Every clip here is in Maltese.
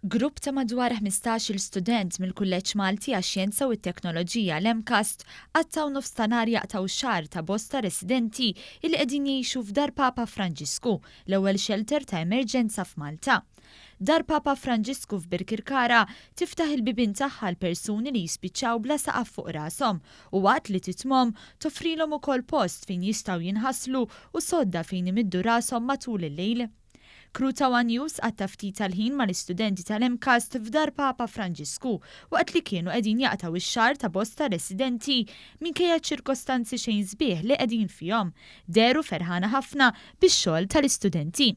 Grupp ta' madwar 15-il student mill-Kulleġġ Malti għax-Xjenza u t-Teknoloġija, l-MCAST, qattgħu nofs ta' nhar jaqtgħu x-xagħar ta' bosta residenti illi qegħdin jgħixu f'Dar Papa Franġisku, l-ewwel xelter ta' emerġenza f'Malta. Dar Papa Franġisku f'Birkirkara tiftaħ il-bibien tagħha għal persuni li jispiċċaw bla saqaf fuq rashom u waqt li titmhom, toffrilhom ukoll post fejn jistgħu jinħaslu u sodda fejn imiddu rashom matul il-lejl. Crew ta' one News qatta' ftit tal-ħin mal-istudenti tal-MCAST f'Dar Papa Franġisku waqt li kienu qegħdin jaqtgħu x-xagħar ta' bosta residenti minkejja ċ-ċirkostanzi xejn sbieħ li qegħdin fihom. Dehru ferħana ħafna bix-xogħol tal-istudenti.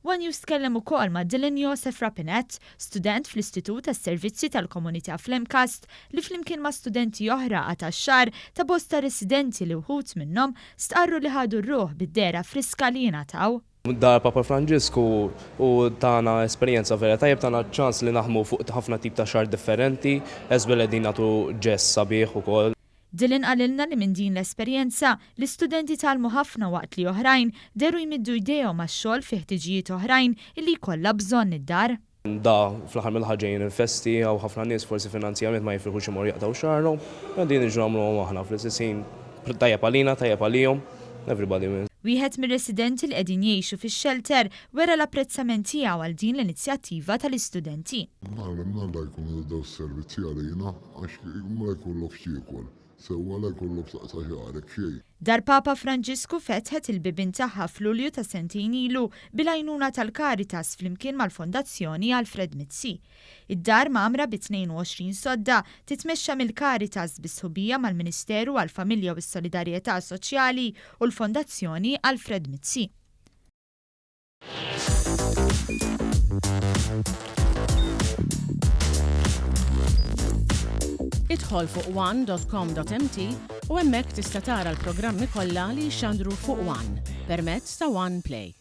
One News tkellem ukoll ma' Dylan Josef Rapinet, student fl-Istitut għas-Servizzi tal-Komunità fl-MCAST li flimkien ma' studenti oħra qata' x-xagħar ta' bosta residenti li wħud minnhom stqarru li ħadu r-ruħ bid-dehra friska li jingħataw. Dar Papa Franġisku u tana esperjenza vera tajjeb, tana ċans li naħdmu fuq ħafna tip ta' xagħar differenti, as well qegħdin nagħtu ġest sabiħ ukoll. Dylan qalilna li minn din l-esperjenza, l-istudenti tgħallmu ħafna waqt li oħrajn dehru jmiddu jdejhom għax-xogħol fi ħtiġijiet oħrajn illi jkollha bżonn id-dar. Da fl-aħħar mill-aħħar ġejjin il-festi, hawn ħafna nies forsi finanzjament ma jifilħux imorru jaqtgħu xagħarhom, mela din niġu nagħmluhom aħna fl-istess ħin tajjeb għalina, tajjeb għalihom, everybody wins. Wieħed mir-residenti li qegħdin jgħixu fix-xelter wera l-apprezzament tiegħu għal din l-inizjattiva tal-istudenti. Mnalla mnalla jkunu daw s-servizzi għalina għax ma jkollokx x'tiekol. Sewwa la jkollok taqta' xagħrek xejn. Dar Papa Franġisku fetħet il-bibien tagħha f'Lulju ta' sentejn ilu bil-għajnuna tal-Caritas flimkien mal-Fondazzjoni Alfred Mizzi. Id-dar mgħammra bi 22 sodda titmexxa mill-Caritas bi sħubija mal-Ministeru għall-Familja u s-Solidarjetà Soċjali u l-Fondazzjoni Alfred Mizzi. Idħol fuq one.com.mt u hemmhekk tista' tara l-programmi kollha li jixxandru fuq One permezz ta' One Play.